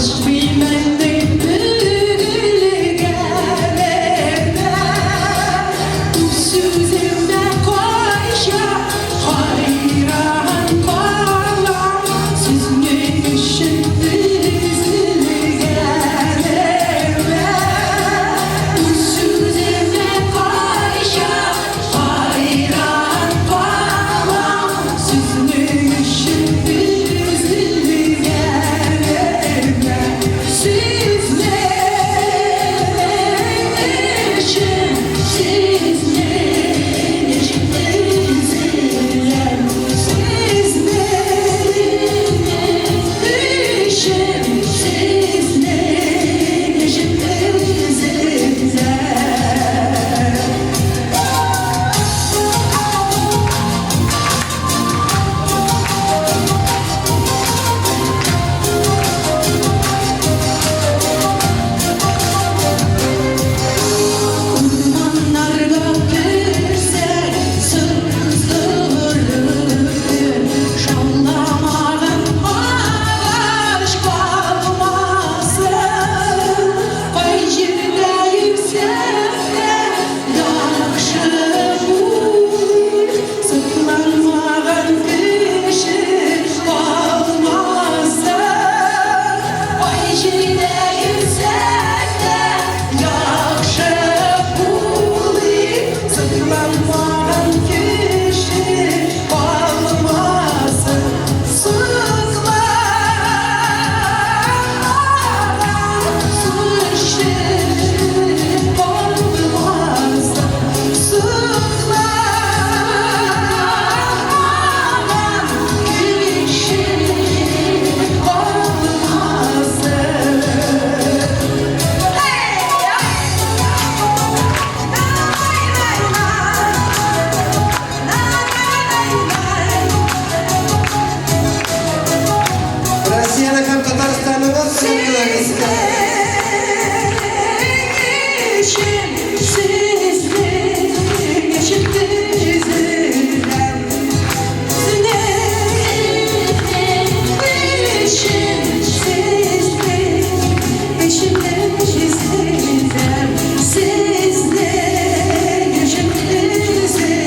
Төшмимен бөгелгәнемә, Үз сүземә кайчан хайран калам, Сезнең өчен өзелгәнемә. Үз сүземә кайчан хайран калам, Сезнең өчен өзелгәнемә. Сезнең өчен, сезнең өчен өзеләм. Сезнең өчен, сезнең өчен өзеләм. Урманнарга керсәк, сызгырып шауламаган агач калмасын. Кай җирдә йөрсәк тә, яхшы бул, сокланмаган кеше калмасын. Кай җирдә йөрсәк тә, яхшы булыйк, сокланмаган кеше калмасын. Сокланмаган кеше калмасын. Сокланмаган кеше калмасын. Россиянең һәм Татарстанның атказанган артисты. Сезнең өчен, сезнең өчен өзеләм. Сезнең өчен, сезнең өчен өзеләм. Сезнең өчен өзеләм.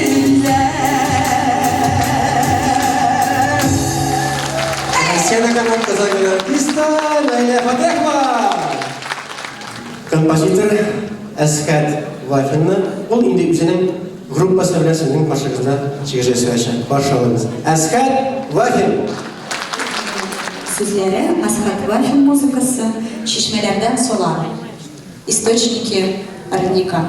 Россиянең һәм атказанган артисты Наилә Фатехова. Композитор Әсхәт Вафинны ул инде үзенең группасы белән сезнең каршыгызда чыгыш ясаячак. Каршы алыгыз. Әсхәт Вафин. Сүзләре Әсхәт Вафин, музыкасы Чишмәләрдән сулар. Источники родника.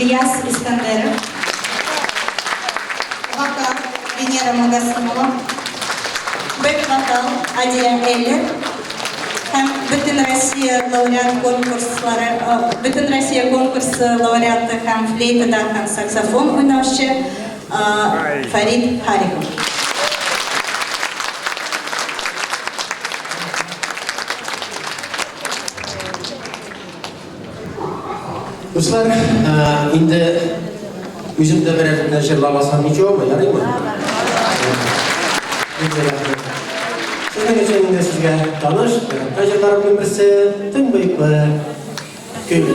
Ильяс Искәндәров, вокал Венера Магасымова, бэк-вокал Адия Эллер һәм Бөтенроссия лауреат конкурслары, Бөтенроссия конкурсы лауреаты һәм флейтада һәм саксофон уйнаучы Фәрит Хариков. Дуслар, инде үзем дә берәр генә җырламасам ничего, ярыймы? Сезнең өчен инде сезгә таныш, яраткан җырларымның берсе Төнбоеклы күл.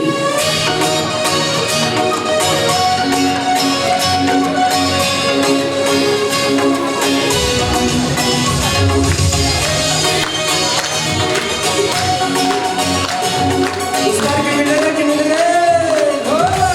Дуслар, күңелләргә күңелләргә! Hoppa!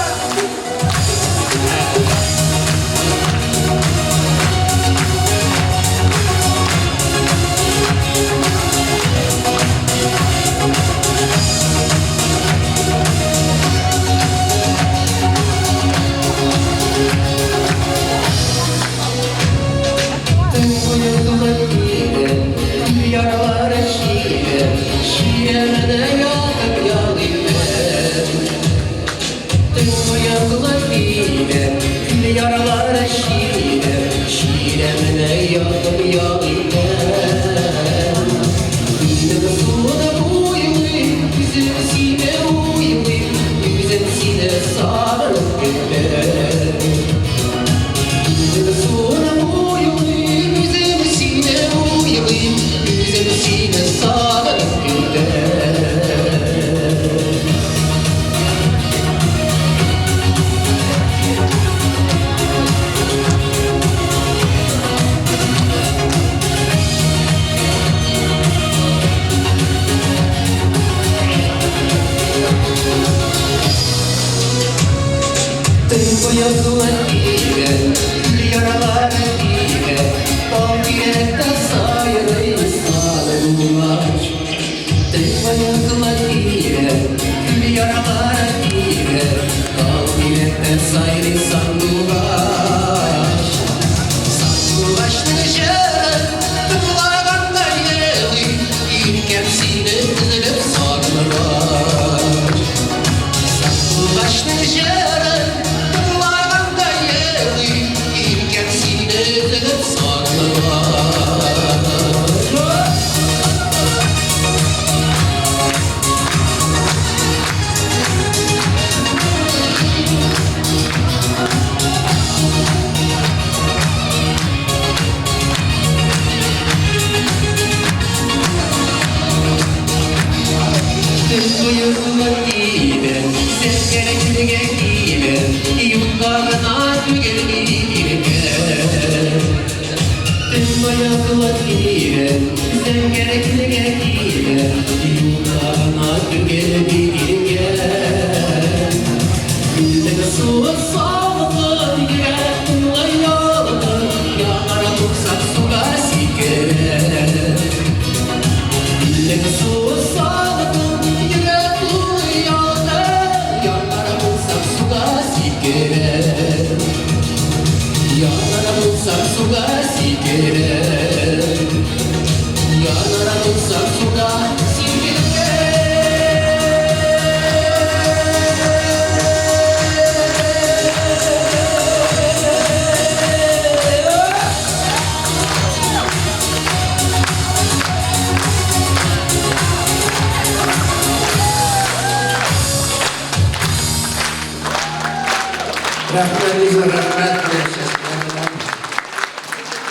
Рәхмәт, Лиза, рәхмәт.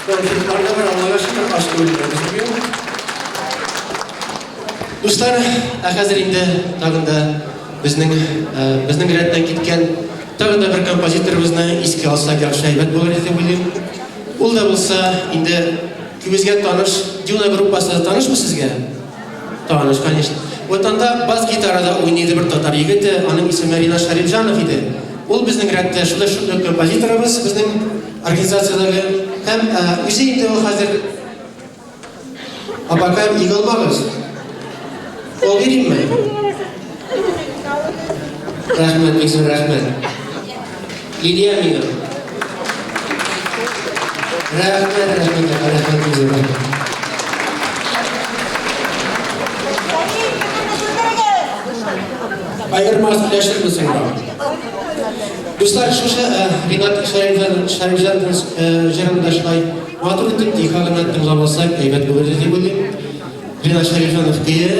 Конфетлар да бар, Аллага шөкер, ач түгел бүген. Дуслар, ә хәзер инде тагын да безнең безнең рәттән киткән тагын да бер композиторыбызны искә алсак яхшы әйбәт булыр иде дип уйлыйм. Ул да булса инде күбезгә таныш Дюна группасы танышмы сезгә? Таныш, конечно. Вот анда бас-гитарада уйный иде бер татар егете, аның исеме Ринат Шәрипҗанов иде. Ул безнең рәттә шулай шундый композиторыбыз безнең организациядәге. Һәм үзе инде ул хәзер Апакаем, егылмагыз. Кул биримме? Рәхмәт, бик зур рәхмәт. Лилия миңа. Рәхмәт, рәхмәт, рәхмәт, рәхмәт. Аермас өләшермен соңрак. Дуслар, шушы Ринат Шәрифҗановның җырын да шулай матур итеп тиха гына тыңлап алсак, әйбәт булыр иде дип уйлыйм. Ринат Шәрифҗанов көе,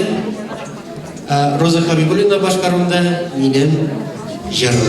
Роза Хабибуллина башкаруында Минем җырым.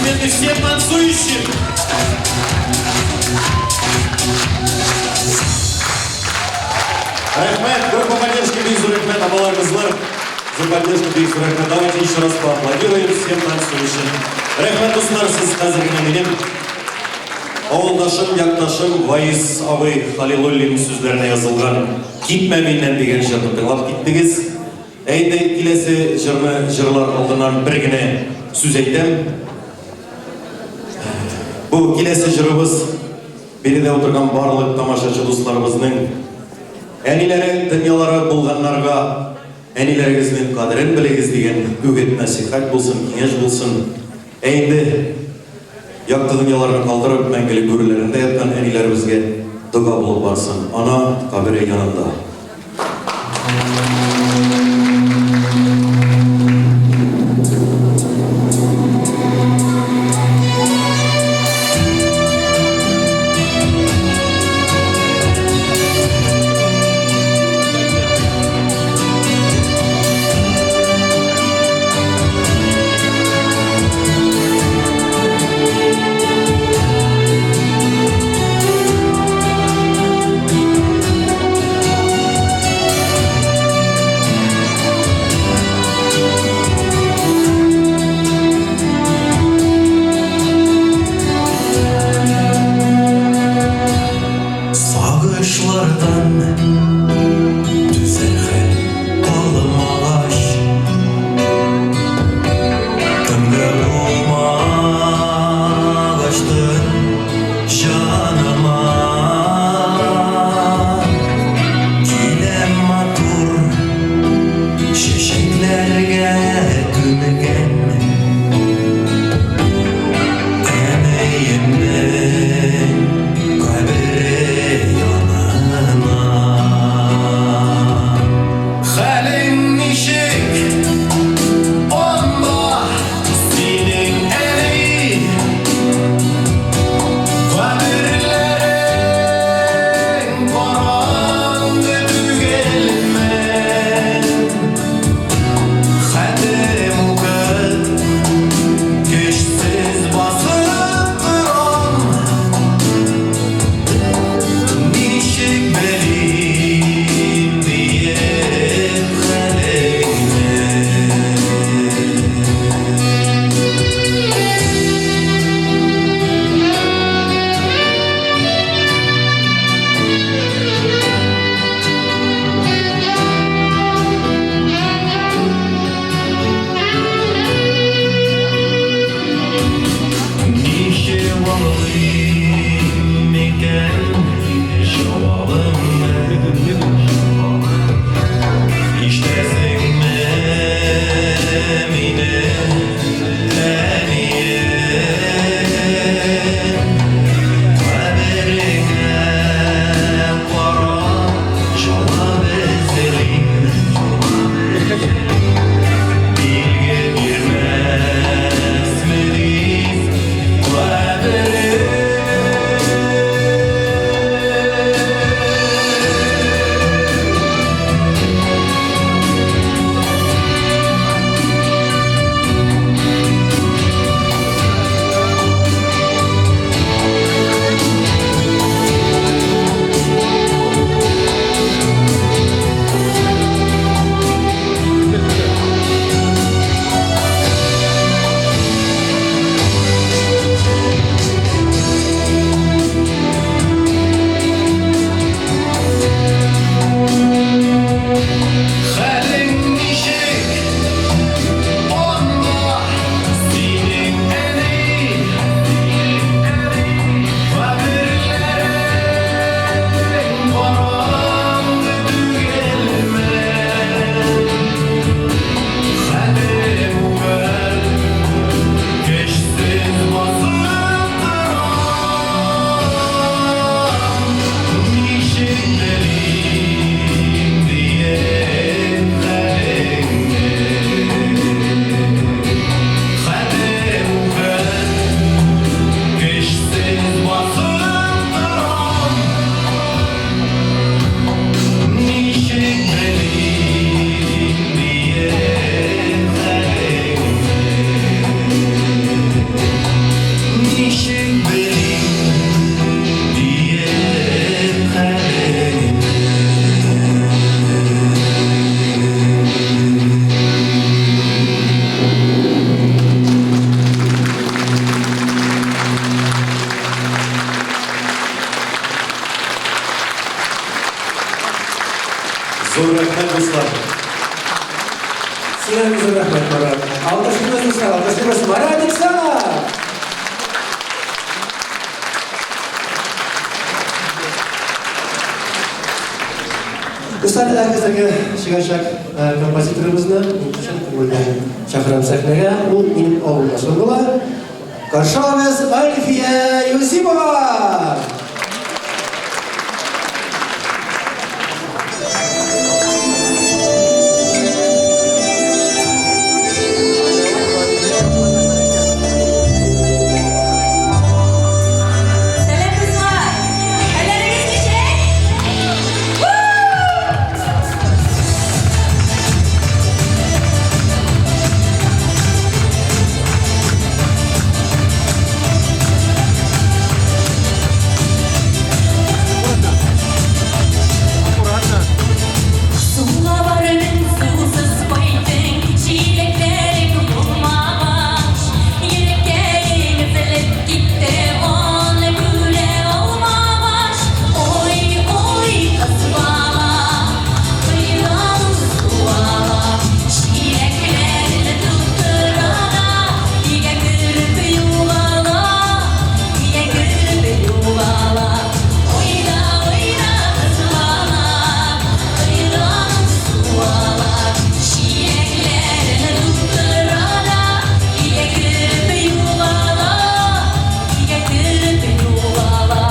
Аплодисменты всем танцующим! Рәхмәт, группа поддержки бик зур рәхмәт, апалар, кызлар. За поддержку бик зур рәхмәт. Давайте еще раз поаплодируем всем танцующим. Рәхмәт, дуслар, сез хәзер генә минем авылдашым, якташым Ваис абый Халилуллин сүзләренә язылган Китмә миннән дигән җырны тыңлап киттегез. Ә инде киләсе җырны җырлар алдыннан бер генә сүз әйтәм. Бу киләсе җырыбыз биредә утырган барлык тамашачы дусларыбызның әниләре, дөньялары булганнарга әниләрегезнең кадерен белегез дигән үгет-нәсыйхәт булсын, киңәш булсын. Ә инде якты дөньяларны калдырып, мәңгелек гүрләрендә яткан әниләребезгә дога булып барсын. Ана кабере янында. Сагышлардан түзәр хәл калмагач, Тынгы булмагачтын җаныма. Киләм матур чәчәкләргә күмгән Әниемнең кабере янына. Хәлең ничек анда синең, әни? Каберләрең караңгы түгелме? Хәтем укып, көчсез басып торам. Ничек белим диеп хәлеңне. Ничек алыйм микән җавабыңны? Ишетәсеңме мине, әнием? Кабереңә карап җавап эзлим. Билге бирмәсме дип каберең. дуслар. Сиңа бик зур рәхмәт, Марат. Алкышлыйбыз, дуслар, алкышлыйбыз. Марат Иксанов! Дуслар, ә хәзерге чыгачак э, композиторыбызны мин чын күңелдән чакырам сәхнәгә. Ул минем авылдашым була. Каршы алабыз Альфия Юсипова! Сәлам, дуслар! Хәлләрегез ничек? Суга барып сусыз кайттың, чиләкләрең булмагач, йөрәккәең өзелеп китте, аны күрә алмагач. Ой, ой, кыз бала, кыйналу су ала, чиләкләрне тутыра да, өйгә кереп югала, өйгә кереп югала. Уйна, уйна, кыз бала, кыйналу су ала, чиләкләрне тутыра да, өйгә кереп югала, өйгә кереп югала.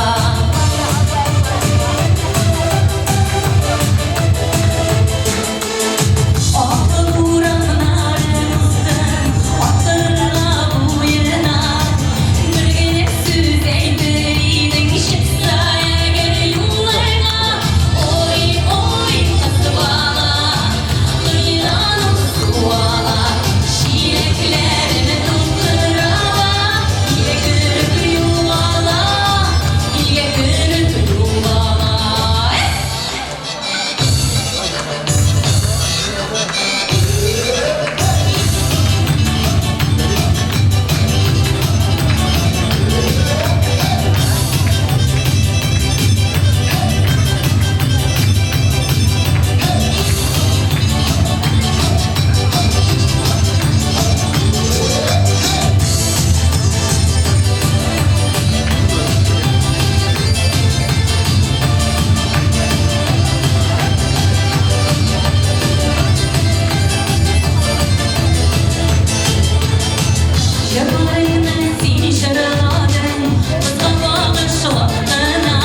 Акыл урамнарын уздым, атырга буена. Бер генә сүз әйтер идең, чыкса әгәр юлыңа. Ой, ой, кыз бала, кыйнану су ала, чиләкләрне тутыра да, өйгә кереп югала, өйгә кереп югала. Җырларыңны син җырладың, кызга багышлап кына.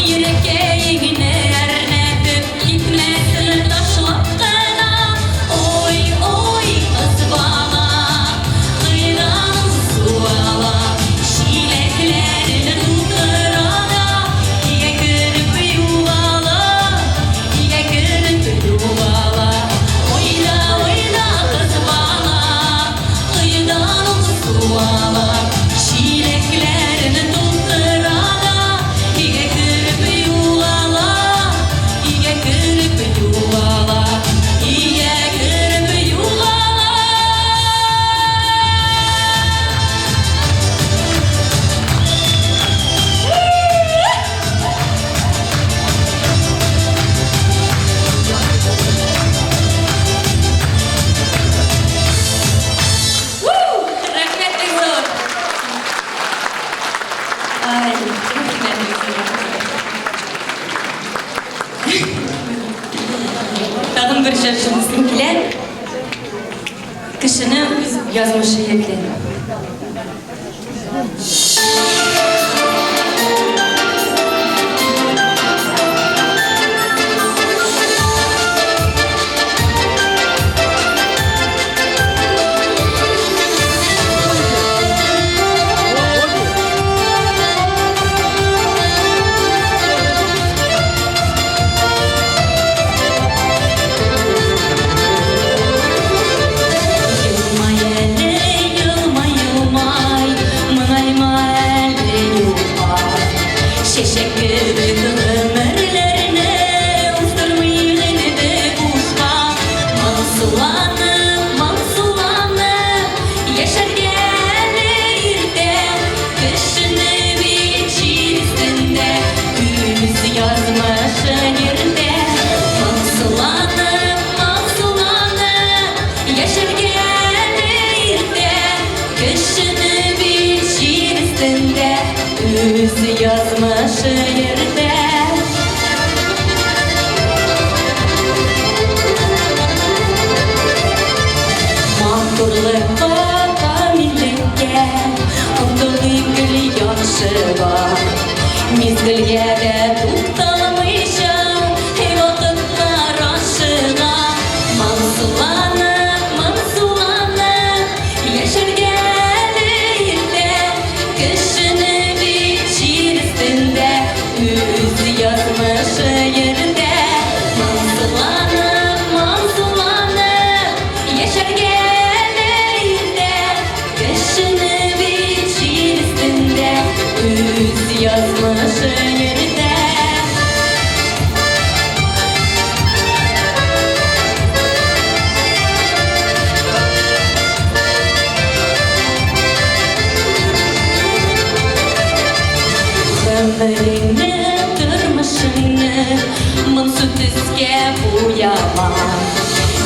Йөрәккәеңне әрнетеп китмәсен ташлап кына. Ой, ой, кыз бала, кыйнану су ала, чиләкләрен тутыра да, өйгә кереп югала, өйгә кереп югала. Уйна, уйна, кыз бала, кыйнану су ала, чиләкләрен тутыра да, өйгә кереп югала, өйгә кереп югала, өйгә кереп югала. Рәхмәт бик зур. Ай, рәхмәт бик зур. Тагын бер җыр җырлыйсым килә. Кешене үз язмышы йөртә. Елмай әле, елмай. Үз язмышы йөртә. Матурлыкка, камиллеккә омтылыйк гел яхшыга. Мизгелгә дә тукталмыйча, вакытлар ашыга. Моңсуланып, моңсуланып, яшәргә әле иртә. Кешене бит җир өстендә үз язмышы йөртә. Моңсуланып, моңсуланып, яшәргә әле иртә. Кешене бит җир өстендә үз язмышы йөртә. Гомереңне, тормышыңны моңсу төскә буяма.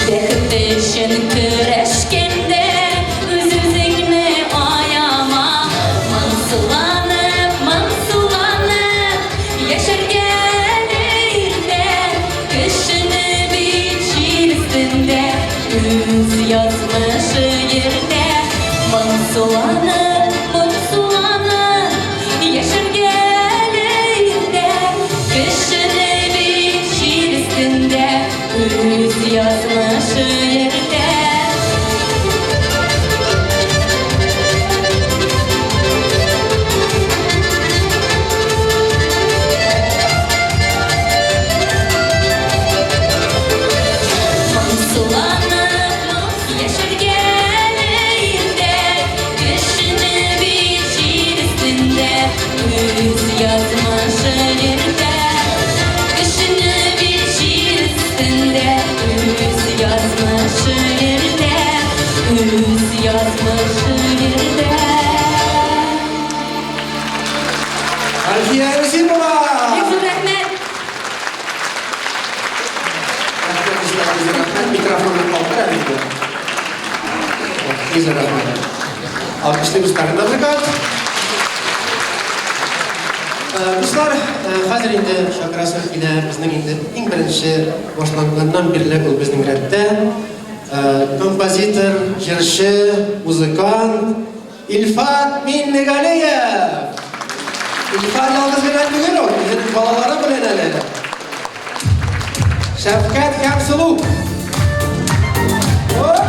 Бәхет өчен көрәшкәндә үз-үзеңне аяма. Моңсуланып, моңсуланып, яшәргә әле иртә. Кешене бит җир өстендә үз язмышы йөртә. Моңсуланып, моңсуланып, яшәргә әле иртә. Кешене бит җир өстендә үз язмышы йөртә. Моңсуланып, яшәргә әле иртә. Кешене бит җир өстендә үз язмышы йөртә. Кешене бит җир өстендә үз язмышы йөртә. Үз язмышы йөртә. Әлфия Юсипова! Бик зур рәхмәт! Рәхмәт, дуслар, бик зур рәхмәт. Микрофонны калдыр әле инде. Бик зур рәхмәт. Алкышлыйбыз тагын да бер кат. Дуслар, хәзер инде чакырасым килә безнең инде иң беренче башланганнан бирле ул безнең рәттә. Композитор, җырчы, музыкант Илфат Миннегалиев! Илфат ялгыз гына түгел ул, үзенең балалары белән әле. Шәфкать һәм Сылу. Оп!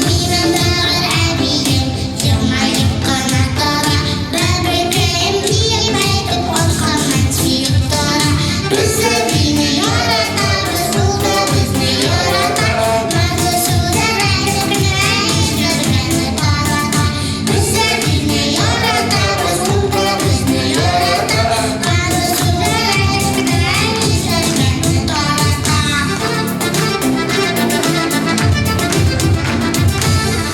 Минем бәгырь әбием елмаеп кына тора, Бәбрекәем диеп әйтеп аркамнан сөеп тора. Без әбине яратабыз, ул да безне ярата. Назлы сүзләр әйтеп кенә йөзләргә тарата. Без әбине яратабыз, ул да безне ярата. Назлы сүзләр әйтеп кенә йөзләргә тарата.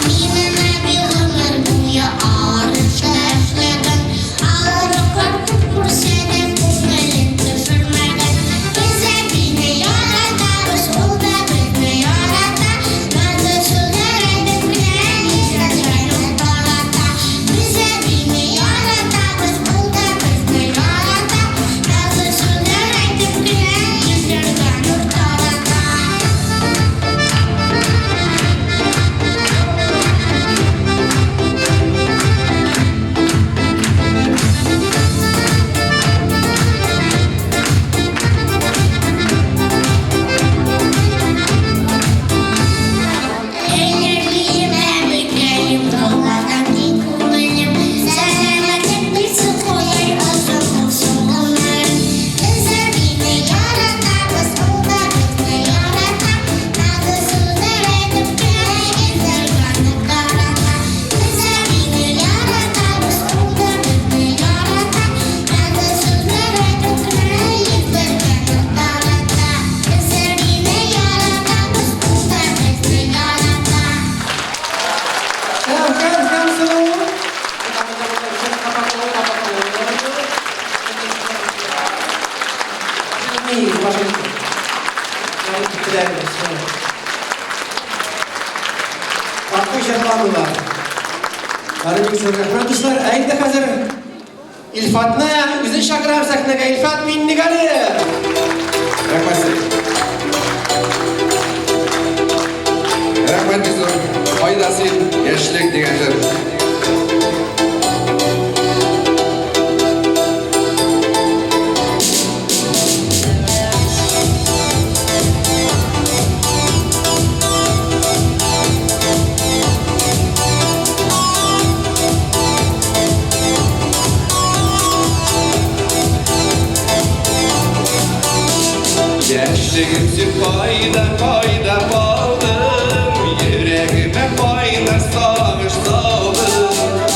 Минем әби гомер буе авыр эштә эшләгән, Авырлыклар күп күрсә дә күңелен төшермәгән. Без әбине яратабыз, ул да безне ярата. Назлы сүзләр әйтеп кенә йөзләргә нур тарата. Без әбине яратабыз, ул да безне ярата. Назлы сүзләр әйтеп кенә йөзләргә нур тарата. Әйнәлием, әбекәем, таулардан киң күңелем, Сәламәтлек бирсен Ходай, озын булсын гомерең. Без әбине яратабыз, ул да безне ярата. Назлы сүзләр әйтеп кенә йөзләргә нур тарата. Без әбине яратабыз, ул да безне ярата. Назлы сүзләр әйтеп кенә йөзләргә нур тарата. Без әбине яратабыз, ул да безне ярата. Шәфкать һәм Сылу. Пожалуйста. Киттеләр. Артык җырламыйлар. Бары бик зур рәхмәт, дуслар. Ә инде хәзер Илфатны үзен чакырам сәхнәгә. Илфат Миннегалиев. Рәхмәт. Рәхмәт бик зур. Кайда син, яшьлек дигән җыр. Яшьлегем син кайда, кайда калдың? Йөрәгемә кайнар сагыш салдың.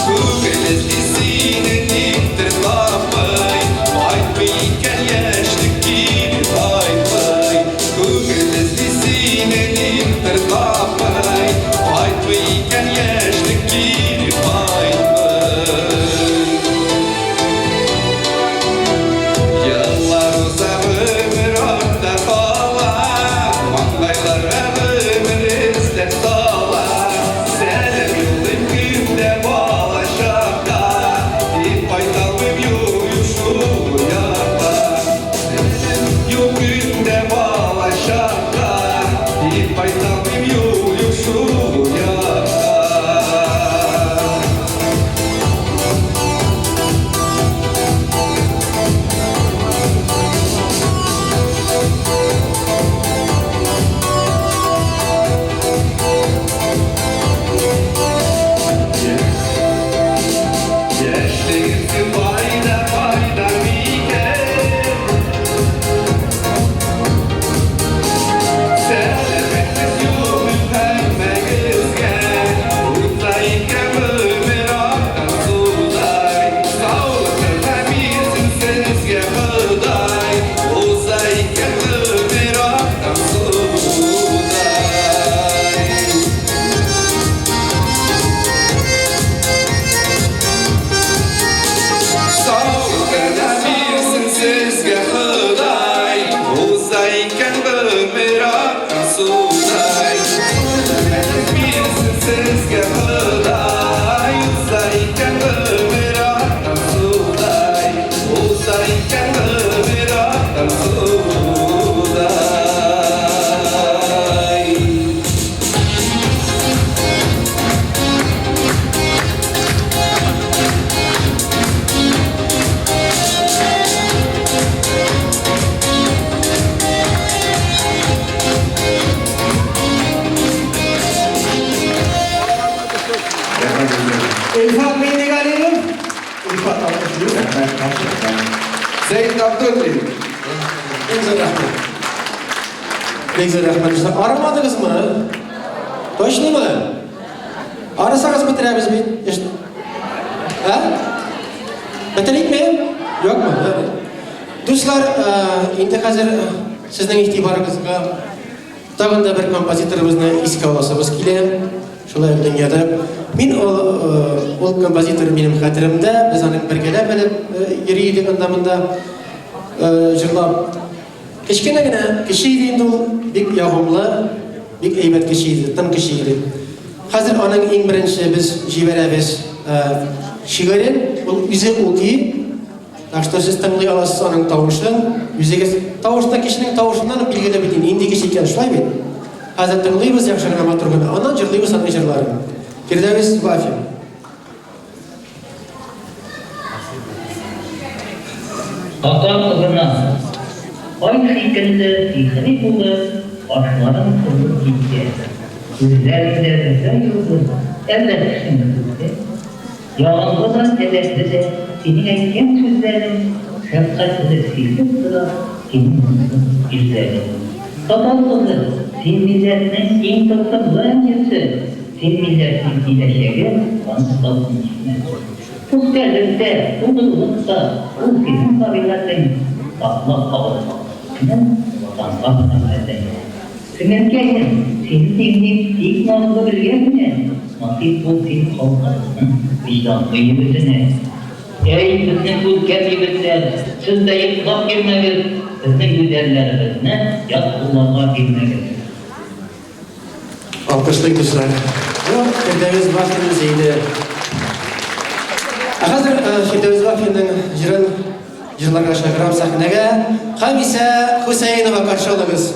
Күңел эзли сине никтер тапмый. Кайтмый икән яшьлек кире кайтмый. Күңел эзли сине никтер тапмый. Кайтмый икән яшьлек кире кайтмый. Еллар уза, гомер артта кала, Маңгайларга гомер эзләр сала. Сәлам юллыйм көндә балачакка, Тик кайта алмыйм юк шул якка. Сәлам юк көндә балачакка, Тик кайта алмыйм юк шул якка. Яшьлегем син кайда, кайда микән? Сәламәтлек юлым һәммәгезгә, Уза икән гомер аккан судай. Саулык бирсен сезгә Ходай, Уза икән гомер аккан судай. Саулык бирсен сезгә Ходай, Уза икән гомер аккан судай. Сәламәтлек бирсен сезгә Ходай, Уза икән гомер аккан судай. Уза икән гомер аккан судай. Рәхмәт сезгә. Илфат Миннегалиев. Илфат алкышлыйбыз. Рәхмәт, рәхмәт. Сәет Абдуллин. Бик зур рәхмәт. Бик зур рәхмәт. Дуслар, арымадыгызмы? Точно мы? Арысагыз бетерәбез бит. Ә? Бетерикме? Юкмы? Дуслар, инде хәзер сезнең игътибарыгызга тагын да бер композиторыбызны искә аласыбыз килә. Шулай ук дөньяда. Мин ул композитор минем хәтеремдә, без аның бергәләп әле йөри идек анда монда җырлап. Кечкенә генә кеше иде инде ул, бик ягымлы, бик әйбәт кеше иде, тын кеше иде. Хәзер аның иң беренче без җибәрәбез шигырен, ул үзе укый. Так что сез тыңлый аласыз аның тавышын, үзегез тавышта кешенең тавышыннан ук билгеле бит инде, нинди кеше икән, шулай бит? Хәзер тыңлыйбыз яхшы гына, матур гына, аннан җырлыйбыз аның җырларын. Фирдәвес Вафин. Татар кызына ай шикелле сихри булып, кашларың сызып китте. Күзләреңдә өзә йолдыз, әллә төшеңме күктә? Ягымлы да, әдәпле дә синең әйткән сүзләрең, шәфкатьле сизеп тора синең моңсу йөзләрең. Татар кызы, син милләтнең иң тылсымлы энҗесе, син милләтнең киләчәге, аның салкын чишмәсе. Пөхтәлек тә, тугрылык та, ул синең табигатең, саклап кал халкыңны, Ватанга мәхәббәтең. Сеңелкәем, сине тиңлим тик назлы гөлгә генә, Насыйп бул син халкыбызның вөҗданлы егетенә. Әй, безнең күркәм егетләр, сез дә йоклап йөрмәгез. Безнең гүзәлләребезне ят кулларга бирмәгез. Алкышлыйк, дуслар. Бу Фирдәвес Вафин үзе иде. Ә хәзер Фирдәвес Вафинның җырын җырларга чакырам сәхнәгә. Хамисә Хусәенова каршы алыгыз.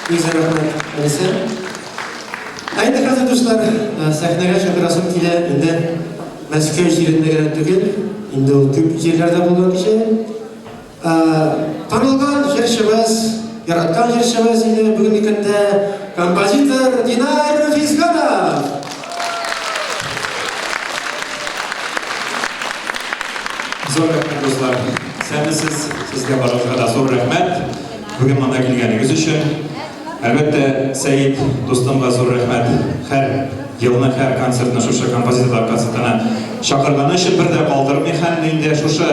Бик зур рәхмәт, әнисе. Ә инде хәзер, дуслар, сәхнәгә чакырасым килә. Инде Мәскәү җирендә генә түгел, инде ул күп җирләрдә булган кеше. Танылган җырчыбыз, яраткан җырчыбыз инде бүгенге көндә композитор Динар Физганов. Зур рәхмәт, дуслар. Исәнмесез. Сезгә барыгызга да зур рәхмәт. Бүген монда килгәнегез өчен. Әлбәттә, Сәет дустымга зур рәхмәт. Һәр елны, һәр концертны шушы композиторлар концертына чакырганы өчен бер дә калдырмый һәм инде шушы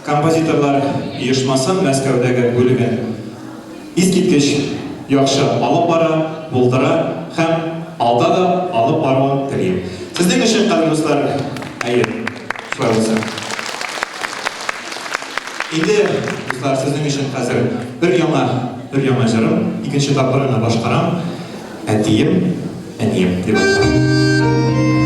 композиторлар оешмасын Мәскәүдәге бүлеген искиткеч яхшы алып бара, булдыра һәм алда да алып баруын телим. Сезнең өчен, кадерле дуслар, әйе, шулай булсын. Инде, дуслар, сезнең өчен хәзер бер яңа, бер яңа җырым, икенче тапкыр гына башкарам. Әтием, әнием дип атала.